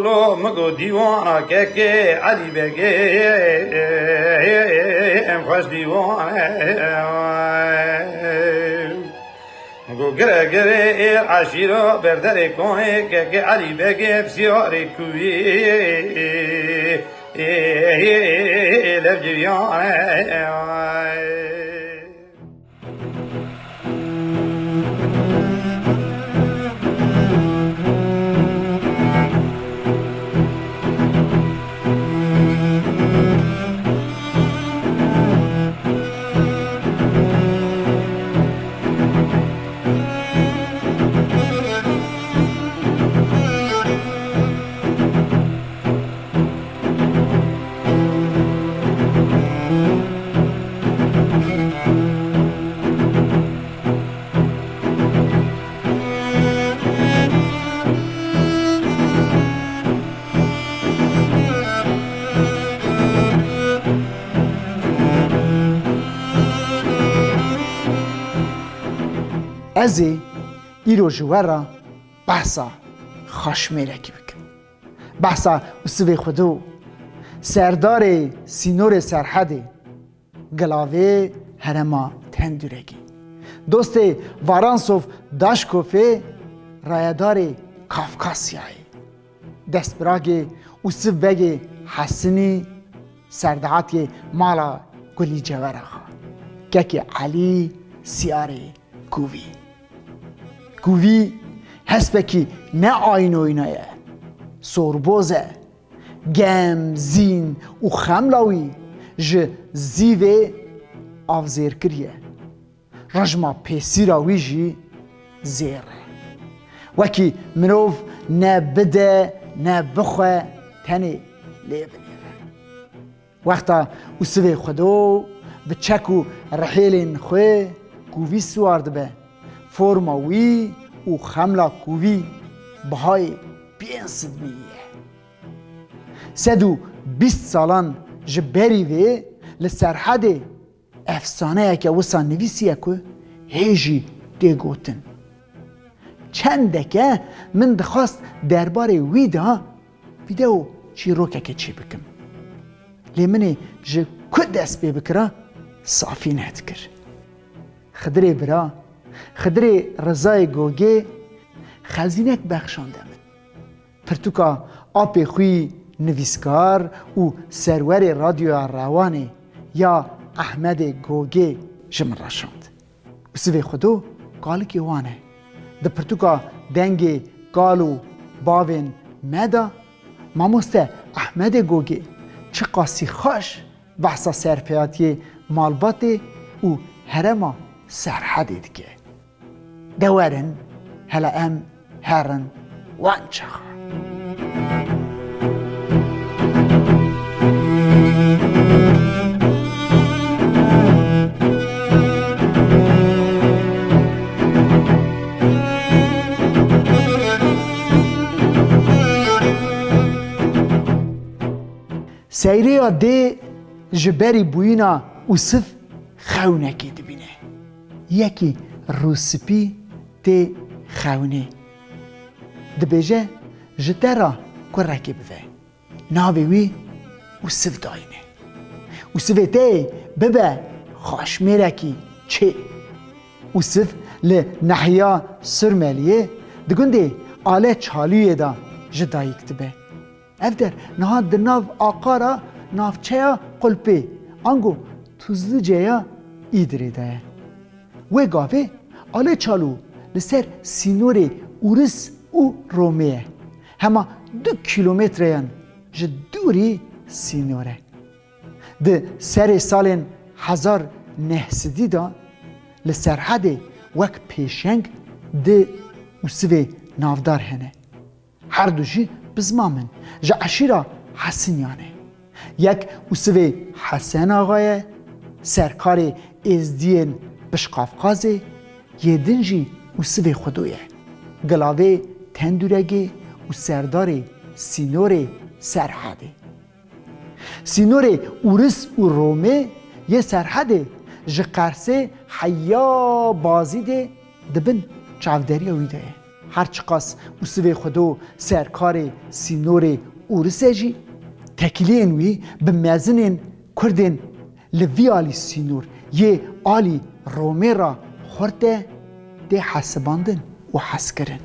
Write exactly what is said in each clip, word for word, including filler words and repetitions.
Lo min got dîwana kekê Elî Begê, em xweş dîwan e. Min got gire gire êr eşîra berderê koyê kekê Elî Begê, em siyarê kuyê, lev civiyan e. Ez ê îro ji we re behsa xaşmêrekî bikim. Behsa Usivê Xwedê, serdarê sînorê Serhedê, gilavê herêma Tendûregê, dostê Varansov Daşkofê, rayedarê Kafkasyayê, destbiragê Usiv Begê Hesinî, serdahatiyê mala Gulî Ceweraxa, kekê Elî Siyarê Kûvî. Kûvî hespekî ne aynoyna ye, sorboz e. Gem, zîn û xemla wî ji zîvê avzêr kiriye. Rejma pêsîra wî jî zêr e. Wekî mirov ne bide ne bixwe tenê lê binêre. Wexta Usivê Xwedê bi çek û rihêlên xwe Kûvî siwar dibe, forma wî û xemla Kûvî bihayê pênc sed mî ye. Sed û bîst salan ji berî vê li Serhedê efsaneyeke wisa nivîsiye ku hê jî tê gotin. Çendeke min dixwast derbarê wî de vîdeo çîrokeke çê bikim. Lê min ê ji ku dest pê bikira, safî nedikir. Xidirê bira, Xidirê Rizayê Gogê xezînek bexşande min. Pirtûka apê xwî nivîskar û serwerê Radyoya Rewanê ya Ehmedê Gogê ji min re şand. Usivê Xwedê kalikê wan e. Di pirtûka Dengê Kal û Bavên Me de mamoste Ehmedê Gogê çiqasî xweş behsa serpêhatiyê malbatê û herêma Serhedê dike. De werin, hela em herin wan çaxa. Seyreya dê ji berî bûyîna Ûsiv xewnekê dibîne. Yekî rûspî tê xewnê. Dibêje, ji te re kurekê bive. Navê wî Ûsiv dayîne. Ûsivê te bibe xaşmêrekî çê. Ûsiv li nehiya Surmeliyê di gundê Ale Çalûyê de ji dayik dibe. Ev der niha di nav aqara navçeya Qulpê, ango Tuzluceya Îdirê de ye. Wê gavê Ale Çalû li ser sînorê Ûris û Romê ye. Hema du kîlometreyan ji dûrî sînor e. Di serê salên hezar neh sedî de li Serhedê wek pêşeng di Ûsivê navdar hene. Her du jî bizmam in, ji eşîra Hesiniyan e. Yek Ûsivê Hesen Axa ye, serkarê Êzdiyên Pişqafqazê, yê din jî Ûsivê Xwedê ye, gilavê Tendûregê û serdarê sînorê Serhedê. Sînorê Ûris û Romê yê Serhedê ji Qersê heya Bazîdê di bin çavderiya wî de ye. Her çiqas Usivê Xwedo serkarê sînorê Ûris e jî, tekiliyên wî bi mezinên Kurdên li vî alî sînor yê alî Romê re xurt e, tê hesibandin û hezkirin.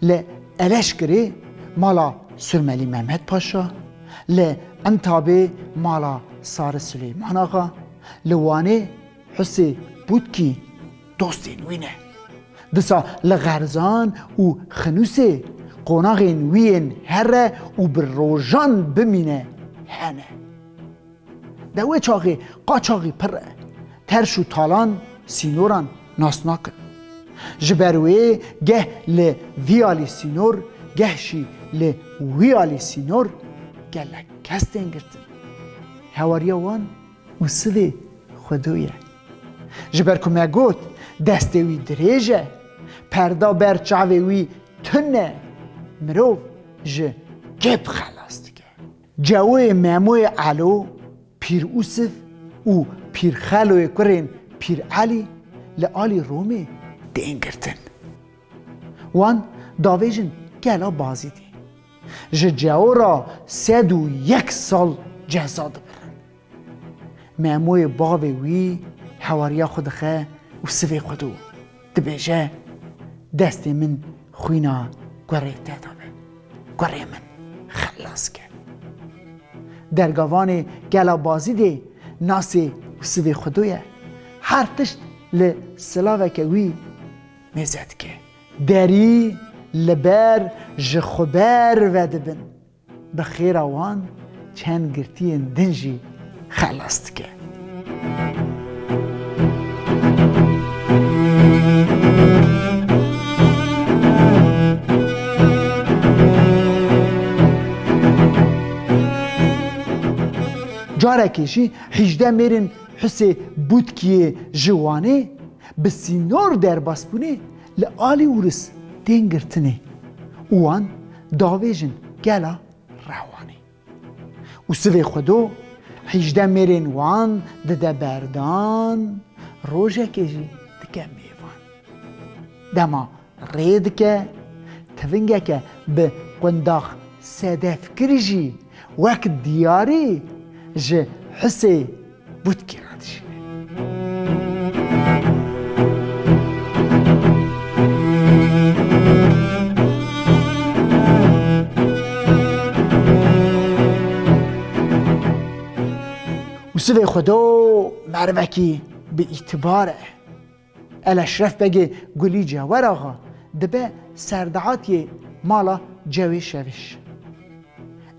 Li Eleşkirê mala Surmelî Mehmet Paşa, li Entabê mala Sari Suleyman Axa, li Wanê Husê Butkî dostên wî ne. Disa li Xerzan û Xinûsê qonaxên wî yên here û bi rojan bimîne hene. De wê çaxê qaçaxî pir e. Terş û talan sînoran nas nakin. Ji ber wê geh li vî alî sînor, geh jî li wî alî sînor gelek kes tên girtin. Hewariya wan Usivê Xwedo ye. Ji ber ku me got, destê wî dirêj e, perda ber çavê wî tune, mirov ji kêf xelas dike. Cewoyê Memoyê Elo, Pîr Ûsiv û Pîr Xeloyê kurên Pîr Elî li alî Romê tên girtin. Wan davêjin gela Bazîdê. Ji Cewo re sed û yek sal ceza dibirin. Memoyê bavê wî hewariya xwe dixe Usivê Xwedo. Dibêje, destê min xwîna kurê te de be. Kurê min xelas ke. Dergavanê gela Bazîdê nasê Usivê Xwedo ye. Her tişt li silaveke wî mêze dike. Derî li ber ji xwe ber vedibin. Bi xêra wan çend girtiyên din jî xelas dike. Carekê jî hîjdeh mêrên Husê Butkiyê ji Wanê bi sînor derbasbûnê li alî Ûris tên girtinê û wan davêjin gela Rewanê. Usivê Xwedo hîjdeh mêrên wan dide berdan, rojekê jî dike mêvan. Dema rê dike, tivingeke bi qundax sedefkirî jî wek diyarî ji Husê Butkî re dişîne. Usivê Xwedo merivekî bi îtibar e. Eleşref Begê Gulî Cewer Axa dibe serdahatiyê mala Cewê Şevêş.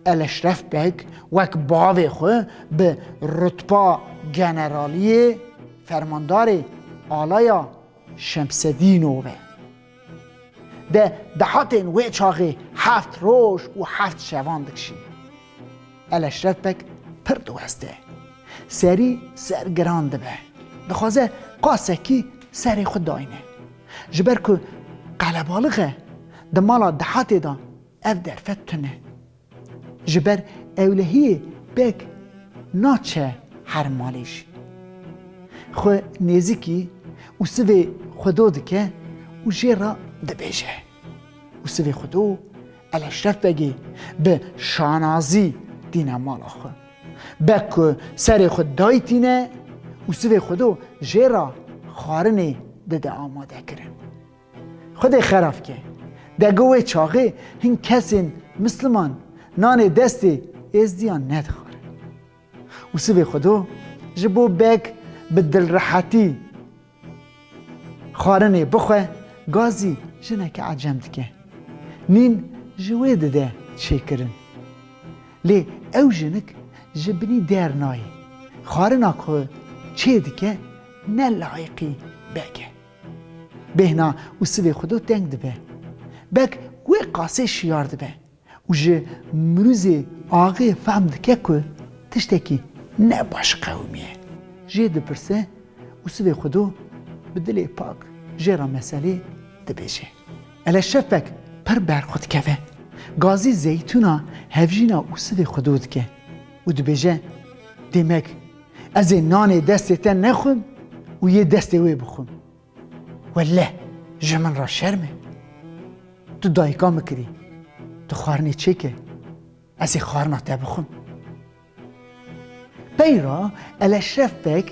Eleşref Beg wek bavê xwe bi rutba generaliyê fermandarê alaya Şemsedînov e. De dehatên wê çaxê heft roj û heft şevan dikişîn. Eleşref Beg pir diweste. Serî sergiran dibe. Dixwaze qasekî serê xwe dayne. Ji ber ku qelebalix e, di mala dehatê de ev derfet tune. Ji ber ewlehiyê Beg naçe her malê jî. Xwe nêzîkî Usivê Xwedo dike û jê re dibêje. Usivê Xwedo Eleşref Begê bi şanazî tîne mala xwe. Beg ku serê xwe dayî tîne, Usivê Xwedo jê re xwarinê dide amadekirin. Xwedê xerab ke, dego wê çaxê hin kesên misliman nanê destê êzdiyan nedixwarin. Usivê Xwedo ji bo Beg bi dilrehetî xwarinê bixwe, gazî jineke ecem dike. Nîn ji wê dide çêkirin. Lê ew jinik ji binî dernayê. Xwarina ku çê dike ne layiqî Beg e. Bêhna Usivê Xwedo teng dibe. Beg wê qasê şiyar dibe û ji mirûzê axê fehm dike ku tiştekî ne baş qewimiye. Jê dipirse, Usivê Xwedo bi dilê pak jê re meselê dibêje. Eleşref Beg pir ber xwe dikeve. Gazî zeytûna hevjîna Usivê Xwedo dike û dibêje, Demek ez ê nanê destê te nexwim û yê destê wê bixwim. Welleh, ji min re şerm e. Tu dayika min kirî. Tu xwarinê çêke. Ez ê xwarina te bixwim. Peyra Eleşref Beg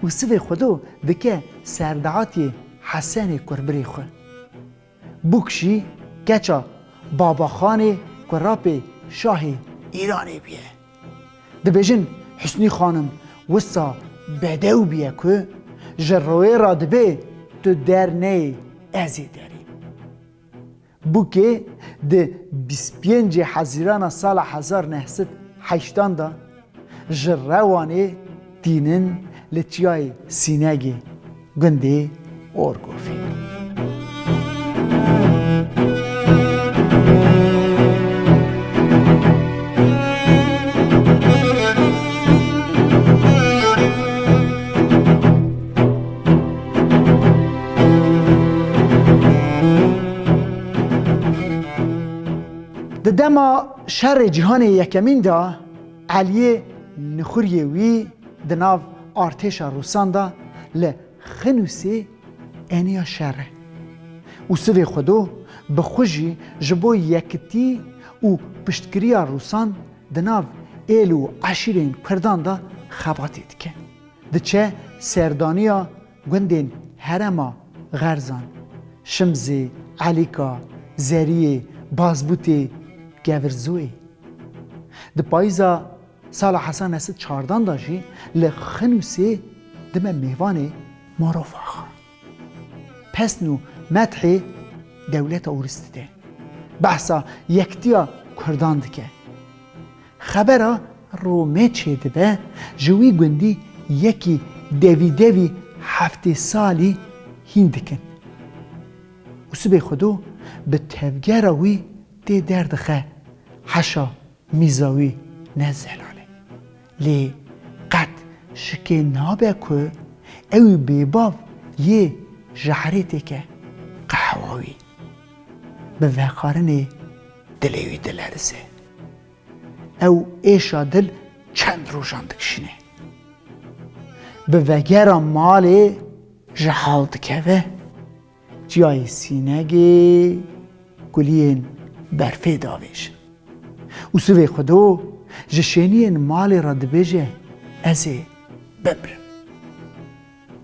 Ûsivê Xwedo dike serdahatiyê Hesenê kurbirê xwe. Bûk jî keça Babaxanê kurapê şahê Îranê bûye. Dibêjin Husnî xanim wisa bedew bûye ku ji rûyê re dibê tu der neyê ez ê derîm. Bûkê di bîst pêncê Hezîrana sala hezar neh sed heştan de ji Rewanê tînin li çiyayê Sînegê gundê Orgofê. Di dema şerê cîhanê yekemîn de Eliyê nixuriyê wî di nav artêşa Rûsan de li Xinûsê eniya şer e. Ûsivê Xwedo bi xwe jî ji bo yekitî û piştgiriya Rûsan di nav êl û eşîrên Kurdan de xebatê dike. Diçe serdaniya gundên herêma Xerzan, Şimzê, Elîka, Zeriyê, Bazbûtê, Kevirzoyê. Di payîza sala hezar neh sed çardan de jî li Xinûsê dime mêvanê Marof Axa. Pesn û methê dewleta Ûris dide. Behsa yekitiya Kurdan dike. Xebera Romê çêdibe, ji wî gundî yekî devî devî heftê salî hîn dikin. Ûsibê Xwedo bi tevgera wî tê derdixe, heşa mîza wî ne zelal e. Lê qet şikê nabe ku ew bêbav yê jehrê têke qehwa wî. Bi veqarinê dilê wî dilerize. Ew êşa dil çend rojan dikişîne. Bi vegera malê ji hal dikeve. Çiyayê Sînegê kuliyên berfê davêjin. Ûsivê Xwedo ji şêniyên malê re dibêje, ez ê bimrim.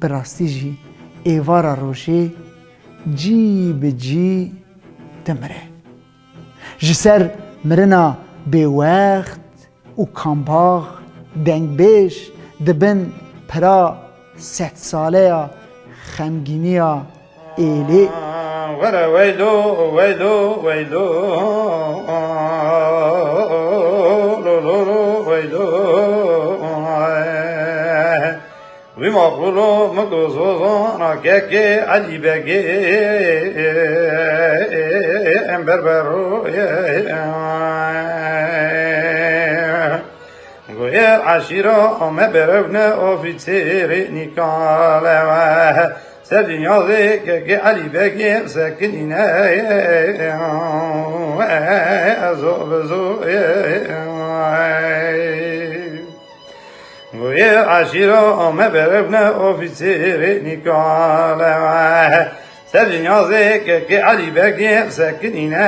Bi rastî jî êvara rojê cî bi cî dimire. Ji ser mirina bêwext û kambax dengbêj dibin pira sedsaleya xemgîniya êlê. Were weylo, weylo, weylo, lo, lo, lo, weylo. Wî maqûlo min ku zozana kekê Elî Begê em berberoyê. Goyer eşîra me berevne ofîsêrê nîkalewe. Ser dinyazê kekê Elî Begê sekinîne. Ezo bizo. Wê eşîra me berevne ofîsêrê nîkalewe. Ser dinyazê kekê Elî Begê sekinîne.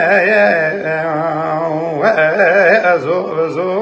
Ezo bizo.